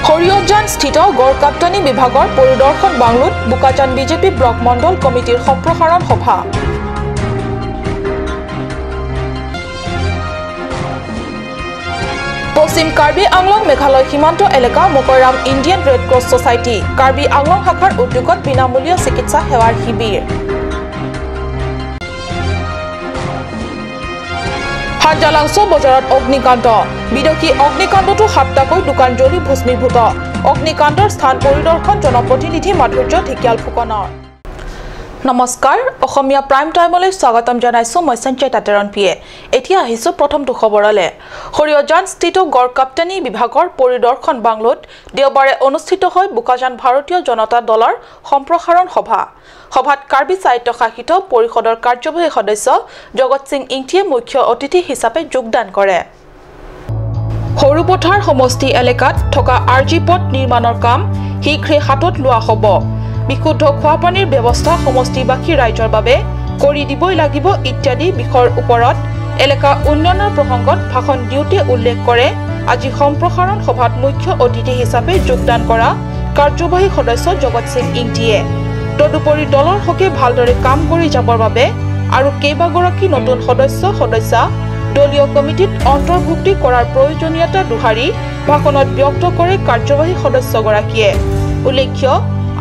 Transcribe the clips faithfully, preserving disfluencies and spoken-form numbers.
হৰিয়জান স্থিত গড় কাপ্তানি বিভাগৰ পৰিদৰ্শন বাংলোত বোকাজান বিজেপি ব্লক মণ্ডল কমিটিৰ সম্প্ৰসাৰণ সভা। পশ্চিম কাৰ্বি আংলং মেঘালয় সীমান্ত এলেকা Mokairam Indian Red Cross Society Karbi Anglong শাখাৰ উদ্যোগত বিনামূলীয়া চিকিৎসা সেৱাৰ শিবিৰ। হাঞ্জালাংচ' বজাৰত অগ্নিকাণ্ড। বিদেশী অগ্নিকাণ্ডতো সাতটাকৈ দোকান জ্বলি ভস্মীভূত। অগ্নিকাণ্ডৰ স্থান পৰিদৰ্শন জনপ্ৰতিনিধি মাধুৰ্য ঢেকিয়াল ফুকনৰ। নমস্কাৰ, অসমীয়া প্ৰাইম টাইমলৈ স্বাগতম জনাইছো মই সঞ্চয় তাতেৰণ পিয়ে। এতিয়া আহিছো প্ৰথমটো খবৰলে। হৰিয়জান স্থিত গড় কাপ্তানি বিভাগৰ পৰিদৰ্শন বাংলোত দেওবাৰে অনুষ্ঠিত হয় বোকাজান ভাৰতীয় জনতা দলৰ সম্প্ৰসাৰণ সভা। সভাত কাৰ্বি স্বায়ত্তশাসিত পৰিষদৰ কাৰ্যবাহী সদস্য জগত সিং ইংতিয়ে মুখ্য অতিথি হিচাপে যোগদান কৰে। সৰুপথাৰ সমষ্টি এলেকাত থকা আৰ জি পথ নিৰ্মাণৰ কাম শীঘ্ৰে হাতত লোৱা হ'ব। বিশুদ্ধ খোৱা পানীৰ ব্যৱস্থা সমষ্টিবাসী ৰাইজৰ বাবে কৰি দিবই লাগিব ইত্যাদি বিষয়ৰ ওপৰত এলেকা উন্নয়নৰ প্ৰসংগত ভাষণ দিওঁতে উল্লেখ কৰে আজি সম্প্ৰসাৰণ সভাত মুখ্য অতিথি হিচাপে যোগদান কৰা কাৰ্যবাহী সদস্য জগত সিং ইংতিয়ে। তদুপৰি দলৰ হকে ভালদৰে কাম কৰি যাবৰ বাবে আৰু কেইবাগৰাকী নতুন সদস্য সদস্যা দলীয় কমিটিত অন্তৰ্ভুক্তি কৰাৰ প্ৰয়োজনীয়তা দোহাৰি ভাষণত ব্যক্ত কৰে কাৰ্যবাহী সদস্যগৰাকীয়ে। উল্লেখ্য,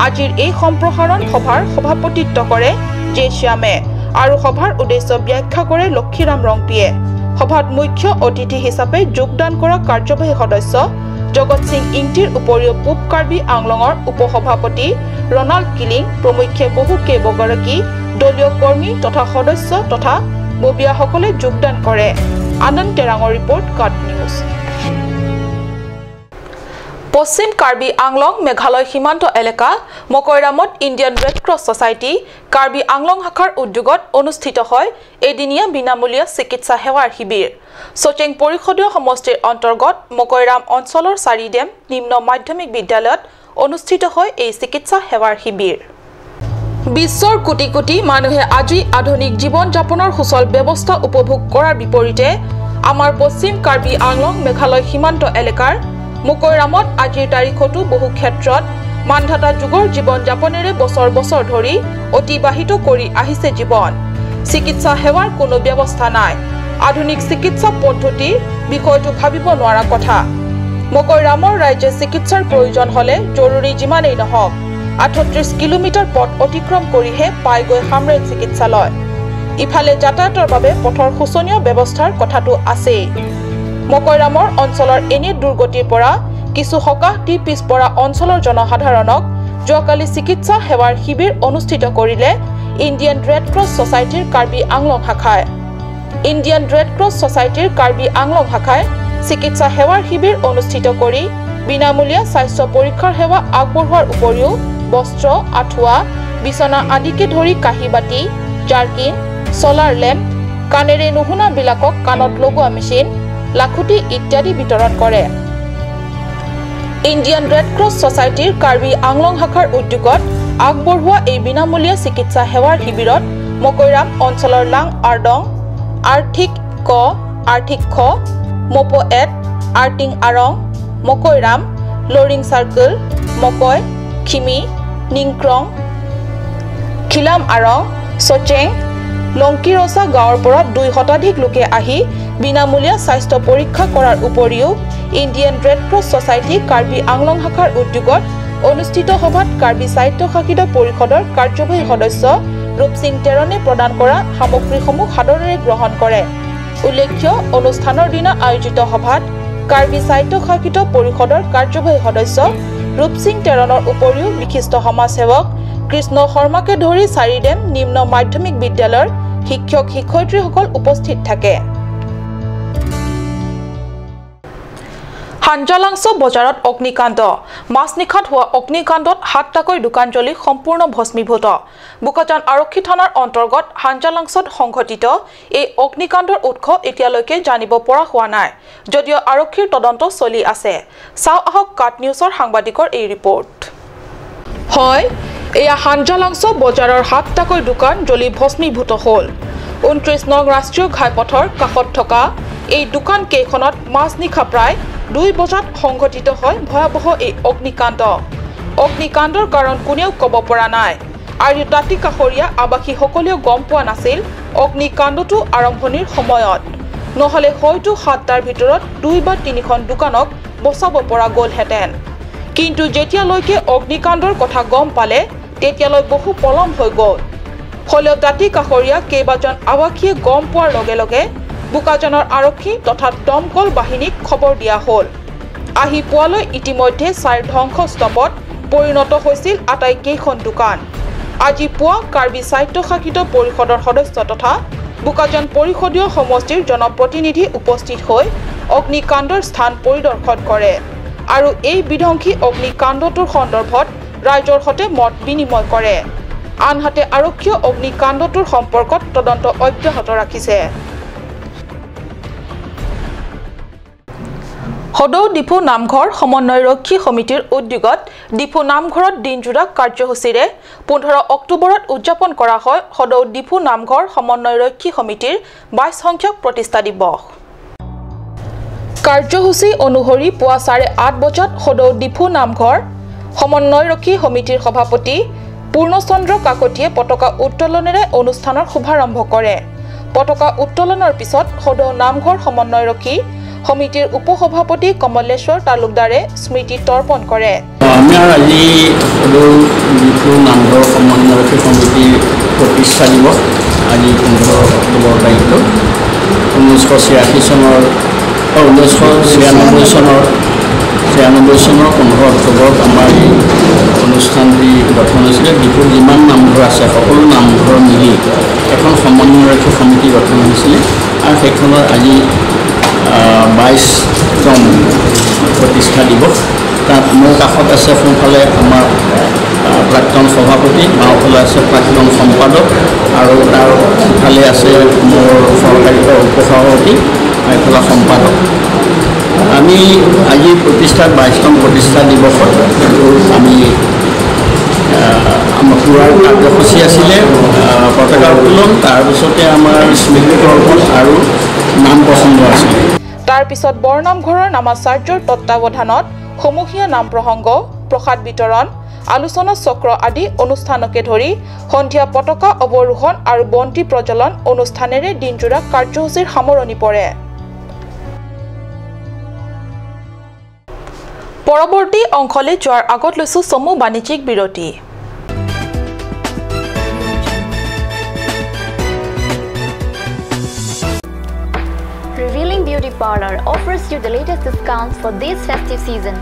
আজিৰ এই সম্প্ৰসাৰণ সভাৰ সভাপতিত্ব কৰে জে শ্যামে আৰু সভাৰ উদ্দেশ্য ব্যাখ্যা কৰে লক্ষীৰাম ৰংপিয়ে। সভাত মুখ্য অতিথি হিচাপে যোগদান কৰা কাৰ্যবাহী সদস্য জগত সিং ইংতিৰ উপৰিও পূব কাৰ্বি আংলঙৰ উপসভাপতি ৰণাল্ড কিলিং প্ৰমুখ্যে বহু কেইবাগৰাকী দলীয় কৰ্মী তথা সদস্য তথা ববীয়াসকলে যোগদান কৰে। আনন্দ তেৰাঙৰ ৰিপৰ্ট, কাট নিউজ। পশ্চিম কাৰ্বি আংলং মেঘালয় সীমান্ত এলেকা মকৈৰামত Indian Red Cross Society Karbi Anglong শাখাৰ উদ্যোগত অনুষ্ঠিত হয় এদিনীয়া বিনামূলীয়া চিকিৎসা সেৱাৰ শিবিৰ। চচেং পৰিষদীয় সমষ্টিৰ অন্তৰ্গত মকৈৰাম অঞ্চলৰ চাৰিডেম নিম্ন মাধ্যমিক বিদ্যালয়ত অনুষ্ঠিত হয় এই চিকিৎসা সেৱাৰ শিবিৰ। বিশ্বৰ কোটি কোটি মানুহে আজি আধুনিক জীৱন যাপনৰ সুচল ব্যৱস্থা উপভোগ কৰাৰ বিপৰীতে আমাৰ পশ্চিম কাৰ্বি আংলং মেঘালয় সীমান্ত এলেকাৰ মকৈৰামত আজিৰ তাৰিখতো বহু ক্ষেত্ৰত মান্ধাতা যুগৰ জীৱন যাপনেৰে বছৰ বছৰ ধৰি অতিবাহিত কৰি আহিছে জীৱন। চিকিৎসা সেৱাৰ কোনো ব্যৱস্থা নাই। আধুনিক চিকিৎসা পদ্ধতিৰ বিষয়টো ভাবিব নোৱাৰা কথা। মকৈৰামৰ ৰাইজে চিকিৎসাৰ প্ৰয়োজন হলে জৰুৰী যিমানেই নহওক, আঠত্ৰিশ কিলোমিটাৰ পথ অতিক্ৰম কৰিহে পায়গৈ হামৰেণ চিকিৎসালয়। ইফালে যাতায়াতৰ বাবে পথৰ শোচনীয় ব্যৱস্থাৰ কথাটো আছেই। মকৈৰামৰ অঞ্চলৰ এনে দুৰ্গতিৰ পৰা কিছু সকাহ দি পিছপৰা অঞ্চলৰ জনসাধাৰণক যোৱাকালি চিকিৎসা সেৱাৰ শিবিৰ অনুষ্ঠিত কৰিলে ইণ্ডিয়ান ৰেড ক্ৰছ ছ'চাইটিৰ কাৰ্বি আংলং শাখাই। ইণ্ডিয়ান ৰেড ক্ৰছ ছ'চাইটিৰ কাৰ্বি আংলং শাখাই চিকিৎসা সেৱাৰ শিবিৰ অনুষ্ঠিত কৰি বিনামূলীয়া স্বাস্থ্য পৰীক্ষাৰ সেৱা আগবঢ়োৱাৰ উপৰিও বস্ত্ৰ, আঁঠুৱা, বিচনা আদিকে ধৰি কাঁহী বাতি, জাৰ্কিন, ছলাৰ লেম্প, কাণেৰে নুশুনাবিলাকক কাণত লগোৱা মেচিন, লাখুটি ইত্যাদি বিতৰণ কৰে। ইণ্ডিয়ান ৰেড ক্ৰছ ছ'চাইটিৰ কাৰ্বি আংলং শাখাৰ উদ্যোগত আগবঢ়োৱা এই বিনামূলীয়া চিকিৎসা সেৱাৰ শিবিৰত মকৈৰাম অঞ্চলৰ লাং আৰডং, আৰ্থিক ক, আৰ্থিক খ, মপ এট, আৰ্টিং আৰং, মকৈৰাম, লৰিং চাৰ্কল, মকৈ, খিমি, নিংক্ৰং, খিলাম আৰং, চচেং, লংকিৰচা গাঁৱৰ পৰা দুই শতাধিক লোকে আহি বিনামূলীয়া স্বাস্থ্য পৰীক্ষা কৰাৰ উপৰিও Indian Red Cross Society Karbi Anglong শাখাৰ উদ্যোগত অনুষ্ঠিত সভাত কাৰ্বি স্বায়ত্তশাসিত পৰিষদৰ কাৰ্যবাহী সদস্য ৰূপসিং তেৰণে প্ৰদান কৰা সামগ্ৰীসমূহ সাদৰেৰে গ্ৰহণ কৰে। উল্লেখ্য, অনুষ্ঠানৰ দিনা আয়োজিত সভাত কাৰ্বি স্বায়ত্তশাসিত পৰিষদৰ কাৰ্যবাহী সদস্য ৰূপসিং তেৰণৰ উপৰিও বিশিষ্ট সমাজসেৱক কৃষ্ণ শৰ্মাকে ধৰি চাৰিডেম নিম্ন মাধ্যমিক বিদ্যালয়ৰ শিক্ষক শিক্ষয়িত্ৰীসকল উপস্থিত থাকে। হাঞ্জালাংচ' বজাৰত অগ্নিকাণ্ড। মাজনিশাত হোৱা অগ্নিকাণ্ডত সাতটাকৈ দোকান জ্বলি সম্পূৰ্ণ ভস্মীভূত। বোকাজান আৰক্ষী থানাৰ অন্তৰ্গত হাঞ্জালাংচত সংঘটিত এই অগ্নিকাণ্ডৰ উৎস এতিয়ালৈকে জানিব পৰা হোৱা নাই, যদিও আৰক্ষীৰ তদন্ত চলি আছে। চাওঁ আহক কাট নিউজৰ সাংবাদিকৰ এই ৰিপৰ্ট। হয়, এয়া হাঞ্জালাংচ' বজাৰৰ সাতটাকৈ দোকান জ্বলি ভস্মীভূত হ'ল। ঊনত্ৰিশ নং ৰাষ্ট্ৰীয় ঘাইপথৰ কাষত থকা এই দোকান কেইখনত মাজনিশা প্ৰায় দুই বজাত সংঘটিত হয় ভয়াৱহ এই অগ্নিকাণ্ড। অগ্নিকাণ্ডৰ কাৰণ কোনেও ক'ব পৰা নাই। আৰু দাঁতি কাষৰীয়া আৱাসীসকলেও গম পোৱা নাছিল অগ্নিকাণ্ডটো আৰম্ভণিৰ সময়ত। নহ'লে হয়তো সাতটাৰ ভিতৰত দুই বা তিনিখন দোকানক বচাব পৰা গ'লহেঁতেন। কিন্তু যেতিয়ালৈকে অগ্নিকাণ্ডৰ কথা গম পালে, তেতিয়ালৈ বহু পলম হৈ গ'ল। হ'লেও দাঁতি কাষৰীয়া কেইবাজন আৱাসীয়ে গম পোৱাৰ লগে লগে বোকাজানৰ আৰক্ষী তথা দমকল বাহিনীক খবৰ দিয়া হ'ল। আহি পোৱালৈ ইতিমধ্যে ছাইৰ ধ্বংসস্তূপত পৰিণত হৈছিল আটাইকেইখন দোকান। আজি পুৱা কাৰ্বি স্বায়ত্তশাসিত পৰিষদৰ সদস্য তথা বোকাজান পৰিষদীয় সমষ্টিৰ জনপ্ৰতিনিধি উপস্থিত হৈ অগ্নিকাণ্ডৰ স্থান পৰিদৰ্শন কৰে আৰু এই বিধ্বংসী অগ্নিকাণ্ডটোৰ সন্দৰ্ভত ৰাইজৰ সৈতে মত বিনিময় কৰে। আনহাতে আৰক্ষীয়ে অগ্নিকাণ্ডটোৰ সম্পৰ্কত তদন্ত অব্যাহত ৰাখিছে। সদৌ ডিফু নামঘৰ সমন্বয় ৰক্ষী সমিতিৰ উদ্যোগত ডিফু নামঘৰত দিনজোৰা কাৰ্যসূচীৰে পোন্ধৰ অক্টোবৰত উদযাপন কৰা হয় সদৌ ডিফু নামঘৰ সমন্বয় ৰক্ষী সমিতিৰ বাইছ সংখ্যক প্ৰতিষ্ঠা দিৱস। কাৰ্যসূচী অনুসৰি পুৱা চাৰে আঠ বজাত সদৌ ডিফু নামঘৰ সমন্বয় ৰক্ষী সমিতিৰ সভাপতি পূৰ্ণচন্দ্ৰ কাকতিয়ে পতাকা উত্তোলনেৰে অনুষ্ঠানৰ শুভাৰম্ভ কৰে। পতাকা উত্তোলনৰ পিছত সদৌ নামঘৰ সমন্বয় ৰক্ষী সমিতিৰ উপসভাপতি কমলেশ্বৰ তালুকদাৰে স্মৃতি তৰ্পণ কৰে। আমাৰ আজি সদৌ ডিফু নামঘৰ সমন্বয় ৰক্ষী সমিতিৰ প্ৰতিষ্ঠা দিৱস। আজি পোন্ধৰ অক্টোবৰ তাৰিখটো ঊনৈছশ ছিয়াশী চনৰ, অ, ঊনৈছশ ছিয়ানব্বৈ চনৰ, ছিয়ানব্বৈ চনৰ পোন্ধৰ অক্টোবৰত আমাৰ এই অনুষ্ঠানটি গঠন হৈছিলে। ডিফুত যিমান নামঘৰ আছে, সকলো নামঘৰ মিলি এখন সমন্বয় ৰক্ষী সমিতি গঠন হৈছিলে আৰু সেইখনৰ আজি, আহ, বাইছতম প্ৰতিষ্ঠা দিৱস। তাত মোৰ কাষত আছে সোঁফালে আমাৰ, আহ, প্ৰাক্তন সভাপতি, বাওঁফালে আছে প্ৰাক্তন সম্পাদক আৰু তাৰ ইফালে আছে মোৰ সহকাৰী উপসভাপতি, এইফালে সম্পাদক। আমি আজি প্ৰতিষ্ঠা, বাইছতম প্ৰতিষ্ঠা দিৱসত আমি, আহ, আমাৰ পুৱাৰ কাৰ্যসূচী আছিলে, আহ, পতাকা উত্তোলন, তাৰ পিছতে আমাৰ স্মৃতি তৰ্পণ আৰু নাম প্ৰসংগ আছিলে। তাৰ পিছত বৰনামঘৰৰ নামাচাৰ্যৰ তত্বাৱধানত সমূহীয়া নাম প্ৰসংগ, প্ৰসাদ বিতৰণ, আলোচনা চক্ৰ আদি অনুষ্ঠানকে ধৰি সন্ধিয়া পতাকা অৱৰোহণ আৰু বন্তি প্ৰজ্বলন অনুষ্ঠানেৰে দিনজোৰা কাৰ্যসূচীৰ সামৰণি পৰে। পৰৱৰ্তী অংশলৈ যোৱাৰ আগত লৈছো চমু বাণিজ্যিক বিৰতি। Revealing Beauty Parlor offers you the latest discounts for this festive season.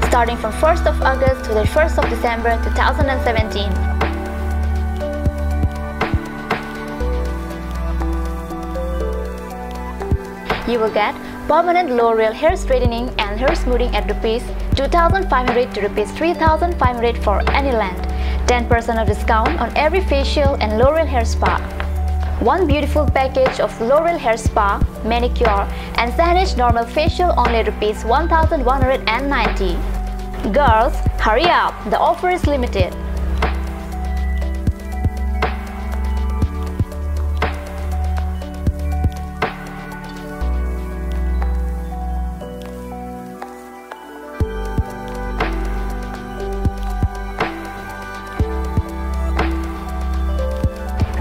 Starting from first of August to the first of December two thousand and seventeen. You will get permanent L'Oreal hair straightening and hair smoothing at rupees two thousand five hundred to rupees three thousand five hundred for any length. Ten percent of discount on every facial and L'Oreal hair spa. One beautiful package of L'Oreal hair spa, manicure and Saneesh normal facial only rupees one thousand one hundred and ninety. Girls, hurry up, the offer is limited.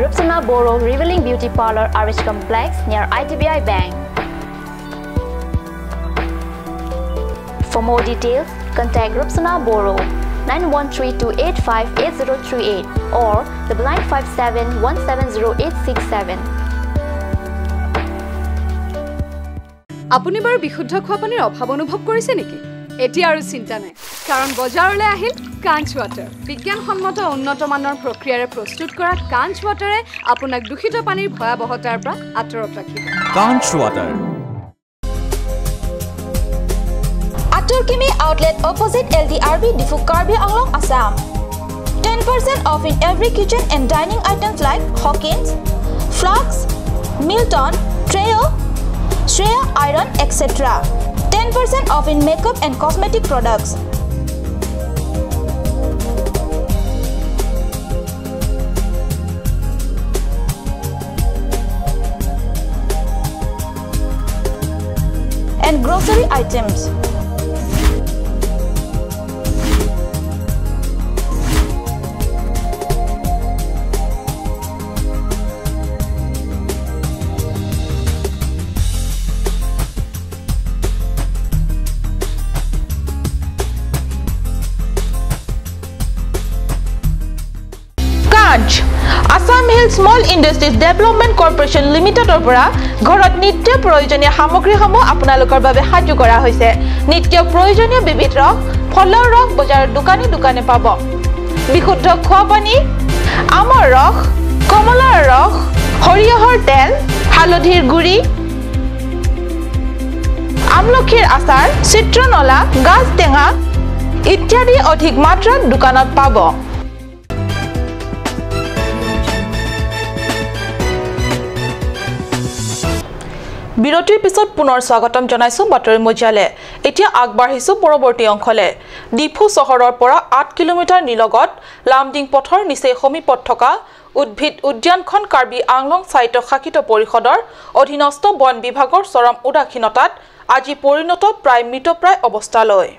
Rupsana Boro Revealing Beauty Parlor, R H Complex, near I D B I Bank. For more details, contact Rupsana Boro, nine one three two eight five eight zero three eight or double nine five seven one seven zero eight six seven. আপুনি বাৰু বিশুদ্ধ খোৱা পানীৰ অভাৱ অনুভৱ কৰিছে নেকি? এতিয়া আৰু চিন্তা নাই, কাৰণ বজাৰলৈ আহিল কাঞ্চ ৱাটাৰ। বিজ্ঞানসন্মত উন্নত মানৰ প্ৰক্ৰিয়াৰে প্ৰস্তুত কৰা কাঞ্চ ৱাটাৰে আপোনাক দূষিত পানীৰ ভয়াৱহতাৰ পৰা আঁতৰত ৰাখিব। কাঞ্চ water. Atur Kimi Outlet, opposite L D R B, Diphu, Karbi Anglong, Assam. Ten percent off in every kitchen and dining items like Hawkins, Flask, Milton, Trio, Shreya Iron, et cetera. Ten percent off in makeup and cosmetic products. and grocery items. কাঞ্চ, Assam hill small industries development corporation লিমিটেডৰ পৰা ঘৰত নিত্য প্ৰয়োজনীয় সামগ্ৰীসমূহ আপোনালোকৰ বাবে সাজু কৰা হৈছে। নিত্য প্ৰয়োজনীয় বিবিধ ৰস, ফলৰ ৰস বজাৰৰ দোকানে দোকানে পাব। বিশুদ্ধ খোৱা পানী, আমৰ ৰস, কমলাৰ ৰস, সৰিয়হৰ তেল, হালধিৰ গুড়ি, আমলখিৰ আচাৰ, চিত্ৰনলা, গাজ টেঙা ইত্যাদি অধিক মাত্ৰাত দোকানত পাব। বিৰতিৰ পিছত পুনৰ স্বাগতম জনাইছো বাতৰি মজিয়ালে। এতিয়া আগবাঢ়িছো পৰৱৰ্তী অংশলে। ডিফু চহৰৰ পৰা আঠ কিলোমিটাৰ নিলগত লামডিং পথৰ নিচেই সমীপত থকা উদ্ভিদ উদ্যানখন কাৰ্বি আংলং স্বায়ত্তশাসিত পৰিষদৰ অধীনস্থ বন বিভাগৰ চৰম উদাসীনতাত আজি পৰিণত প্ৰায় মৃতপ্ৰায় অৱস্থালৈ।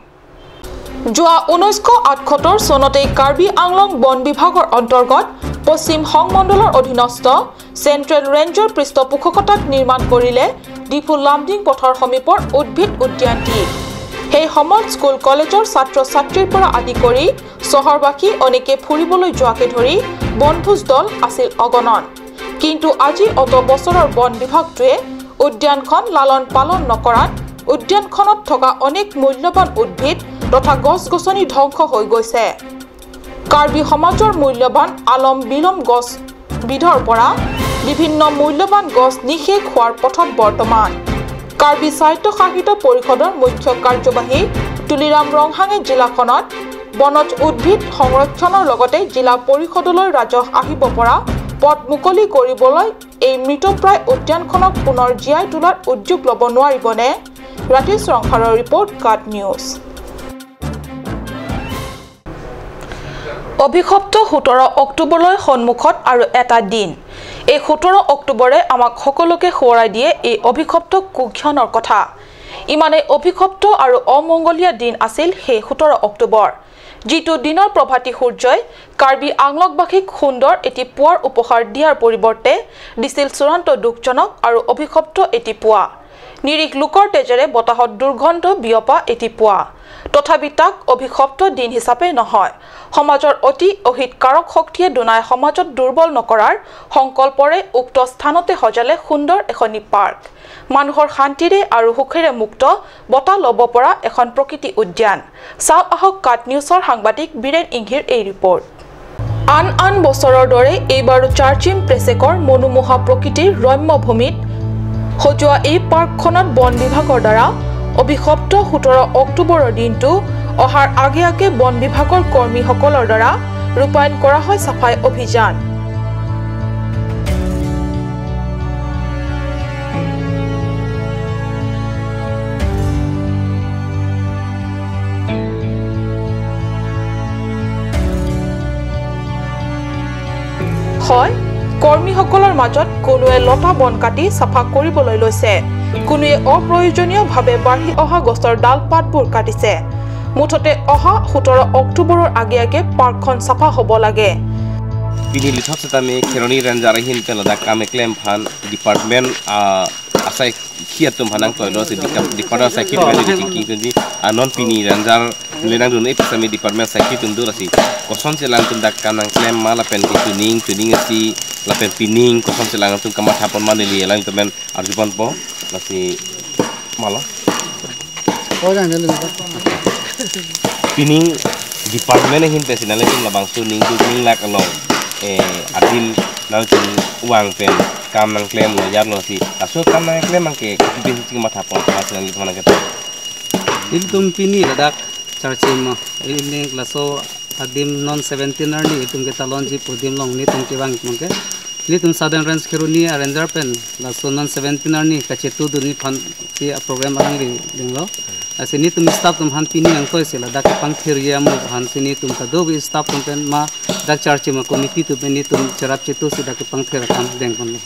যোৱা ঊনৈছশ আঠসত্তৰ চনতেই কাৰ্বি আংলং বন বিভাগৰ অন্তৰ্গত পশ্চিম সংমণ্ডলৰ অধীনস্থ চেণ্ট্ৰেল ৰেঞ্জৰ পৃষ্ঠপোষকতাত নিৰ্মাণ কৰিলে ডিফু লামডিং পথৰ সমীপৰ উদ্ভিদ উদ্যানটি। সেই সময়ত স্কুল কলেজৰ ছাত্ৰ ছাত্ৰীৰ পৰা আদি কৰি চহৰবাসী অনেকে ফুৰিবলৈ যোৱাকে ধৰি বনভোজ দল আছিল অগণন। কিন্তু আজি অত বছৰৰ বন বিভাগটোৱে উদ্যানখন লালন পালন নকৰাত উদ্যানখনত থকা অনেক মূল্যৱান উদ্ভিদ তথা গছ গছনি ধ্বংস হৈ গৈছে। কাৰ্বি সমাজৰ মূল্যৱান আলম বিলম গছ বিধৰ পৰা বিভিন্ন মূল্যৱান গছ নিঃশেষ হোৱাৰ পথত বৰ্তমান। কাৰ্বি স্বায়ত্তশাসিত পৰিষদৰ মুখ্য কাৰ্যবাহী তুলিৰাম ৰংহাঙে জিলাখনত বনজ উদ্ভিদ সংৰক্ষণৰ লগতে জিলা পৰিষদলৈ ৰাজহ আহিব পৰা পথ মুকলি কৰিবলৈ এই মৃতপ্ৰায় উদ্যানখনক পুনৰ জীয়াই তোলাৰ উদ্যোগ ল'ব নোৱাৰিবনে? ৰাজেশ ৰংহাঙৰ ৰিপৰ্ট, কাট নিউজ। অভিশপ্ত সোতৰ অক্টোবৰলৈ সন্মুখত আৰু এটা দিন। এই সোতৰ অক্টোবৰে আমাক সকলোকে সোঁৱৰাই দিয়ে এই অভিশপ্ত কুক্ষণৰ কথা। ইমানেই অভিশপ্ত আৰু অমংগলীয়া দিন আছিল সেই সোতৰ অক্টোবৰ, যিটো দিনৰ প্ৰভাতী সূৰ্যই কাৰ্বি আংলংবাসীক সুন্দৰ এটি পুৱাৰ উপহাৰ দিয়াৰ পৰিৱৰ্তে দিছিল চূড়ান্ত দুখজনক আৰু অভিশপ্ত এটি পুৱা। নিৰীহ লোকৰ তেজেৰে বতাহত দুৰ্গন্ধ বিয়পা এটি পুৱা। তথাপি তাক অভিশপ্ত দিন হিচাপে নহয়, সমাজৰ অতি অহিতকাৰক শক্তিয়ে দুনাই সমাজত দুৰ্বল নকৰাৰ সংকল্পৰে উক্ত স্থানতে সজালে সুন্দৰ এখনি পাৰ্ক। মানুহৰ শান্তিৰে আৰু সুখেৰে মুক্ত বতাহ ল'ব পৰা এখন প্ৰকৃতি উদ্যান। চাওঁ আহক কাট নিউজৰ সাংবাদিক বীৰেণ ইংহীৰ এই ৰিপৰ্ট। আন আন বছৰৰ দৰে এইবাৰো চাৰ্চিম প্ৰেছেকৰ মনোমোহা প্ৰকৃতিৰ ৰম্য ভূমিত সজোৱা এই পাৰ্কখনত বন বিভাগৰ দ্বাৰা অভিশপ্ত সোতৰ অক্টোবৰৰ দিনটো অহাৰ আগে আগে বন বিভাগৰ কৰ্মীসকলৰ দ্বাৰা ৰূপায়ণ কৰা হয় চাফাই অভিযান। হয়, কৰ্মীসকলৰ মাজত কোনোৱে লতা বন কাটি চাফা কৰিবলৈ লৈছে, কোনোৱে অপ্ৰয়োজনীয়ভাৱে বাঢ়ি অহা গছৰ ডাল পাতবোৰ কাটিছে। মুঠতে অহা সোতৰ অক্টোবৰৰ আগে আগে পাৰ্কখন চাফা হ'ব লাগে। Pini lithot setame Kheroni Ranger ahin pen ladak kam keklem aphan department, ah, asai khi atum aphan nangtoilo si dikam department asai khi pen di chingki tun di anon pini Ranger le nangdun e pisami department asai khi atum do lasi kosonsi alangtum dak kam nangklem ma lapen ke tuning tuning si lapen pining kosonsi alangtum kamatha pon ma neli alangtum pen arju ponpo lasi malo. Oh, jangan dulu. Pining department ahin pen si nanglitum labangso ningduk ninglak along, eh, adim nangtum vang pen kam nangklemlo yarlo si. Laso kam nangklem abang ke kopi pen si kamatha pon ma si nanglitum aphan nangkethan. Ilitum pini ladak charchim, eh, ini laso adim non seventeen arni itum ke talonji pu adim along nelitum kevang abang ke. Nelitum Southern Range Kheroni a-ranger pen laso non seventeen arni kachetudunji aphan si a-program alangli denglo. Lasi nelitum staff atum aphan pini nangtoi si ladak kepangthir ye amu aphan si nelitum kadokave staff atum pen ma dak charchim a-committee atum pen nelitum cherap chetu si dak kepangthir akam dengponlo.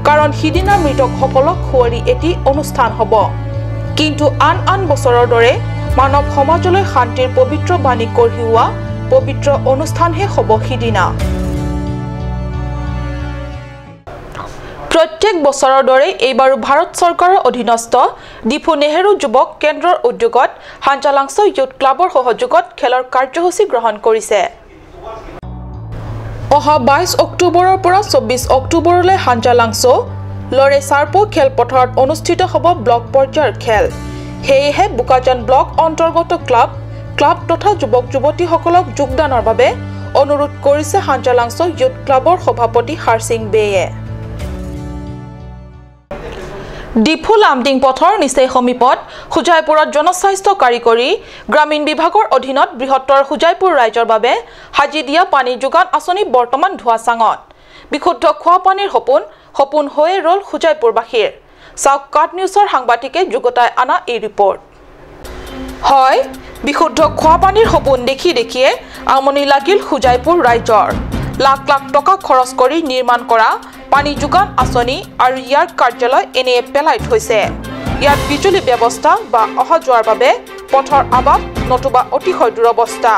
কাৰণ সিদিনা মৃতকসকলক সুঁৱৰি এটি অনুষ্ঠান হ'ব। কিন্তু আন আন বছৰৰ দৰে মানৱ সমাজলৈ শান্তিৰ পবিত্ৰ বাণী কঢ়িওৱা পবিত্ৰ অনুষ্ঠানহে হ'ব সিদিনা। প্ৰত্যেক বছৰৰ দৰে এইবাৰো ভাৰত চৰকাৰৰ অধীনস্থ ডিফু নেহেৰু যুৱক কেন্দ্ৰৰ উদ্যোগত হাঞ্জালাংছ' য়ুথ ক্লাবৰ সহযোগত খেলৰ কাৰ্যসূচী গ্ৰহণ কৰিছে। অহা বাইছ অক্টোবৰৰ পৰা চৌব্বিছ অক্টোবৰলৈ হাঞ্জালাংছ' লৰে চাৰ্পো খেলপথাৰত অনুষ্ঠিত হ'ব ব্লক পৰ্যায়ৰ খেল। সেয়েহে বোকাজান ব্লক অন্তৰ্গত ক্লাব, ক্লাব তথা যুৱক যুৱতীসকলক যোগদানৰ বাবে অনুৰোধ কৰিছে হাঞ্জালাংছ' য়ুথ ক্লাবৰ সভাপতি হাৰসিং বেয়ে। ডিফু লামডিং পথৰ নিচেই সমীপত হোজাইপুৰত জনস্বাস্থ্য কাৰিকৰী গ্ৰামীণ বিভাগৰ অধীনত বৃহত্তৰ হোজাইপুৰ ৰাইজৰ বাবে সাজি দিয়া পানী যোগান আঁচনি বৰ্তমান ধোঁৱাচাঙত। বিশুদ্ধ খোৱা পানীৰ সপোন, সপোন হৈয়ে ৰ'ল হোজাইপুৰবাসীৰ। চাওক কাট নিউজৰ সাংবাদিকে যুগুতাই অনা এই ৰিপৰ্ট। হয়, বিশুদ্ধ খোৱা পানীৰ সপোন দেখি দেখিয়ে আমনি লাগিল হোজাইপুৰ ৰাইজৰ। লাখ লাখ টকা খৰচ কৰি নিৰ্মাণ কৰা পানী যোগান আঁচনি আৰু ইয়াৰ কাৰ্যালয় এনেয়ে পেলাই থৈছে। ইয়াত বিজুলী ব্যৱস্থা বা অহা যোৱাৰ বাবে পথৰ আবাদ নতুবা অতিশয় দুৰৱস্থা।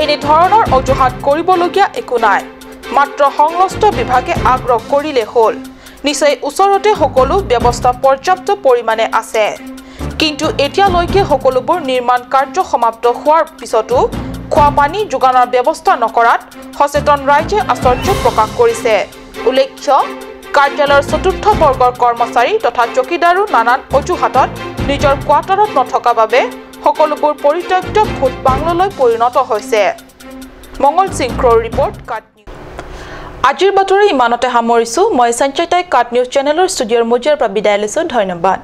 এনেধৰণৰ অজুহাত কৰিবলগীয়া একো নাই, মাত্ৰ সংশ্লিষ্ট বিভাগে আগ্ৰহ কৰিলে হ'ল। নিশ্চয় ওচৰতে সকলো ব্যৱস্থা পৰ্যাপ্ত পৰিমাণে আছে, কিন্তু এতিয়ালৈকে সকলোবোৰ নিৰ্মাণ কাৰ্য সমাপ্ত হোৱাৰ পিছতো খোৱা পানী যোগানৰ ব্যৱস্থা নকৰাত সচেতন ৰাইজে আশ্চৰ্য প্ৰকাশ কৰিছে। উল্লেখ্য, কাৰ্যালয়ৰ চতুৰ্থ বৰ্গৰ কৰ্মচাৰী তথা চকীদাৰো নানান অজুহাতত নিজৰ কোৱাৰ্টাৰত নথকা বাবে সকলোবোৰ পৰিত্যক্ত ভূত বাংলোলৈ পৰিণত হৈছে। মংগল সিংহ ৰিপৰ্ট, কাট নিউজ। আজিৰ বাতৰি ইমানতে সামৰিছো। মই সঞ্চয়তাই কাট নিউজ চেনেলৰ ষ্টুডিঅ'ৰ মজিয়াৰ পৰা বিদায় লৈছো। ধন্যবাদ।